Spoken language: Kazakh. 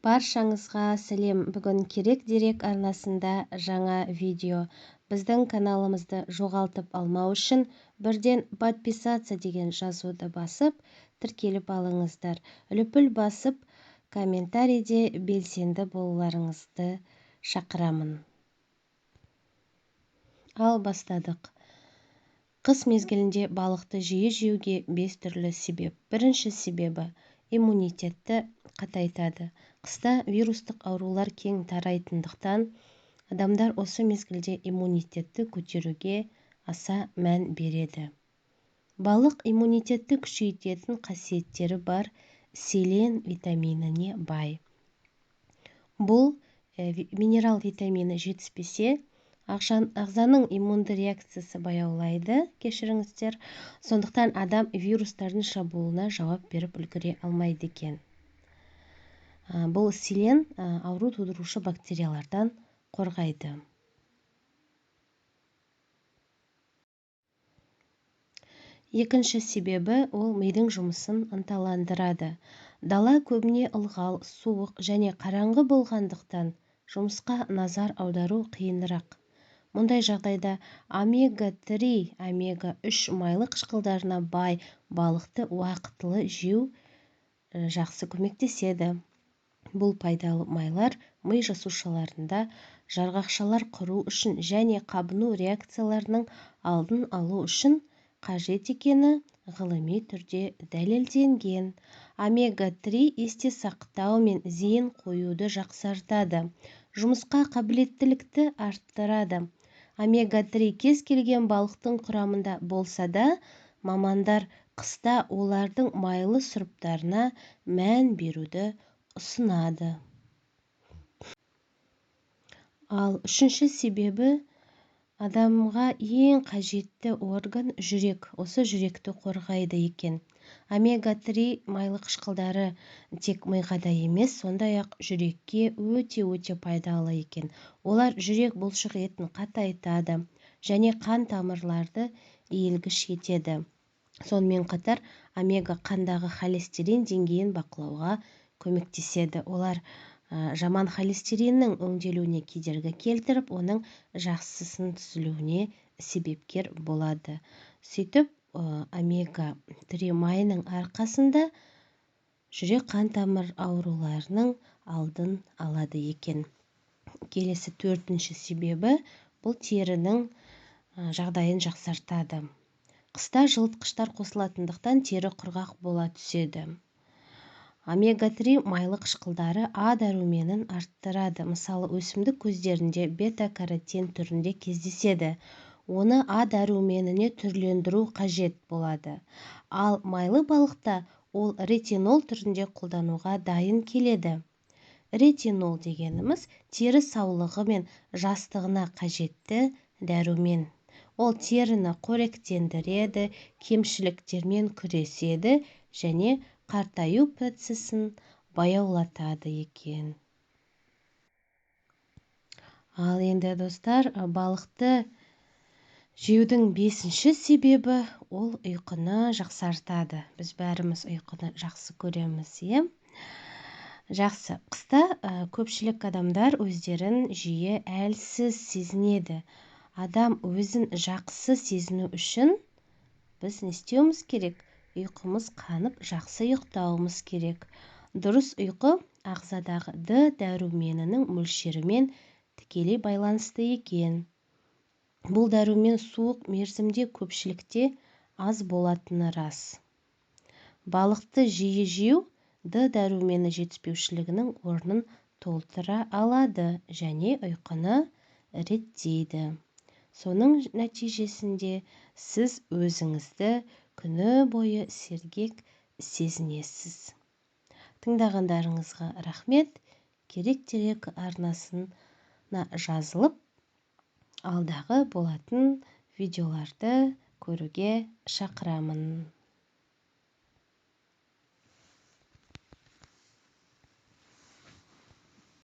Баршаңызға сәлем! Бүгін Керек дерек арнасында жаңа видео. Біздің каналымызды жоғалтып алмау үшін бірден подписаться деген жазуды басып, тіркеліп алыңыздар. Лүпіл басып, комментарийде белсенді болуларыңызды шақырамын. Ал бастадық. Қыс мезгілінде балықты жиі жеуге 5 түрлі себеп. Бірінші себебі иммунитетті қатайтады. Қыста вирустық аурулар кең тарайтындықтан, адамдар осы мезгілде иммунитетті көтеруге аса мән береді. Балық иммунитетті күшейтетін қасиеттері бар селен витаминіне бай. Бұл минерал витамині жетіспесе, ағзаның иммунды реакциясы баяулайды, кешіріңіздер. Сондықтан адам вирустардың шабуылына жауап беріп үлгере алмайды екен. Бұл селен ауру тудырушы бактериялардан қорғайды. Екінші себебі ол мидың жұмысын ынталандырады. Дала көбіне ылғал, суық және қараңғы болғандықтан жұмысқа назар аудару қиынырақ. Мұндай жағдайда омега-3, омега-3 майлы қышқылдарына бай балықты уақытылы жеу жақсы көмектеседі. Бұл пайдалы майлар ми жасушаларында жарғақшалар құру үшін және қабыну реакцияларының алдын алу үшін қажет екені ғылыми түрде дәлелденген. Омега-3 есте сақтау мен зейін қоюды жақсартады, жұмысқа қабілеттілікті арттырады. Омега-3 кез келген балықтың құрамында болса да, мамандар қыста олардың майлы сұрыптарына мән беруді ұсынады. Ал үшінші себебі адамға ең қажетті орган жүрек. Осы жүректі қорғайды екен. Омега-3 майлы қышқылдары тек миға да емес, сондай-ақ жүрекке өте-өте пайдалы екен. Олар жүрек бұлшық етін қатайтады және қан тамырларды иілгіш етеді. Сонымен қатар омега қандағы холестерин деңгейін бақылауға көмектеседі. Олар жаман холестериннің өңделуіне кедергі келтіріп, оның жақсысын түзілуіне себепкер болады. Сөйтіп, омега-3 майының арқасында жүрек қан тамыр ауруларының алдын алады екен. Келесі төртінші себебі бұл терінің жағдайын жақсартады. Қыста жылытқыштар қосылатындықтан тері құрғақ бола түседі. Омега-3 майлы қышқылдары А дәруменін арттырады. Мысалы, өсімдік көздерінде бета-каротин түрінде кездеседі. Оны А дәруменіне түрлендіру қажет болады. Ал майлы балықта ол ретинол түрінде қолдануға дайын келеді. Ретинол дегеніміз тері саулығы мен жастығына қажетті дәрумен. Ол теріні қоректендіреді, кемшіліктермен күреседі және қартаю процесін баяулатады екен. Ал енді, достар, балықты жеудің бесінші себебі ол ұйқыны жақсартады. Біз бәріміз ұйқыны жақсы көреміз, иә? Жақсы. Қыста көпшілік адамдар өздерін жиі әлсіз сезінеді. Адам өзін жақсы сезіну үшін біз не істеуіміз керек? Ұйқымыз қанып, жақсы ұйықтауымыз керек. Дұрыс ұйқы ағзадағы Д дәруменінің мөлшерімен тікелей байланысты екен. Бұл дәрумен суық мерзімде көпшілікте аз болатыны рас. Балықты жиі жеу Д дәрумені жетіспеушілігінің орнын толтыра алады және ұйқыны реттейді. Соның нәтижесінде сіз өзіңізді күні бойы сергек сезінесіз. Тыңдағандарыңызға рахмет. Керек дерек арнасына жазылып, алдағы болатын видеоларды көруге шақырамын.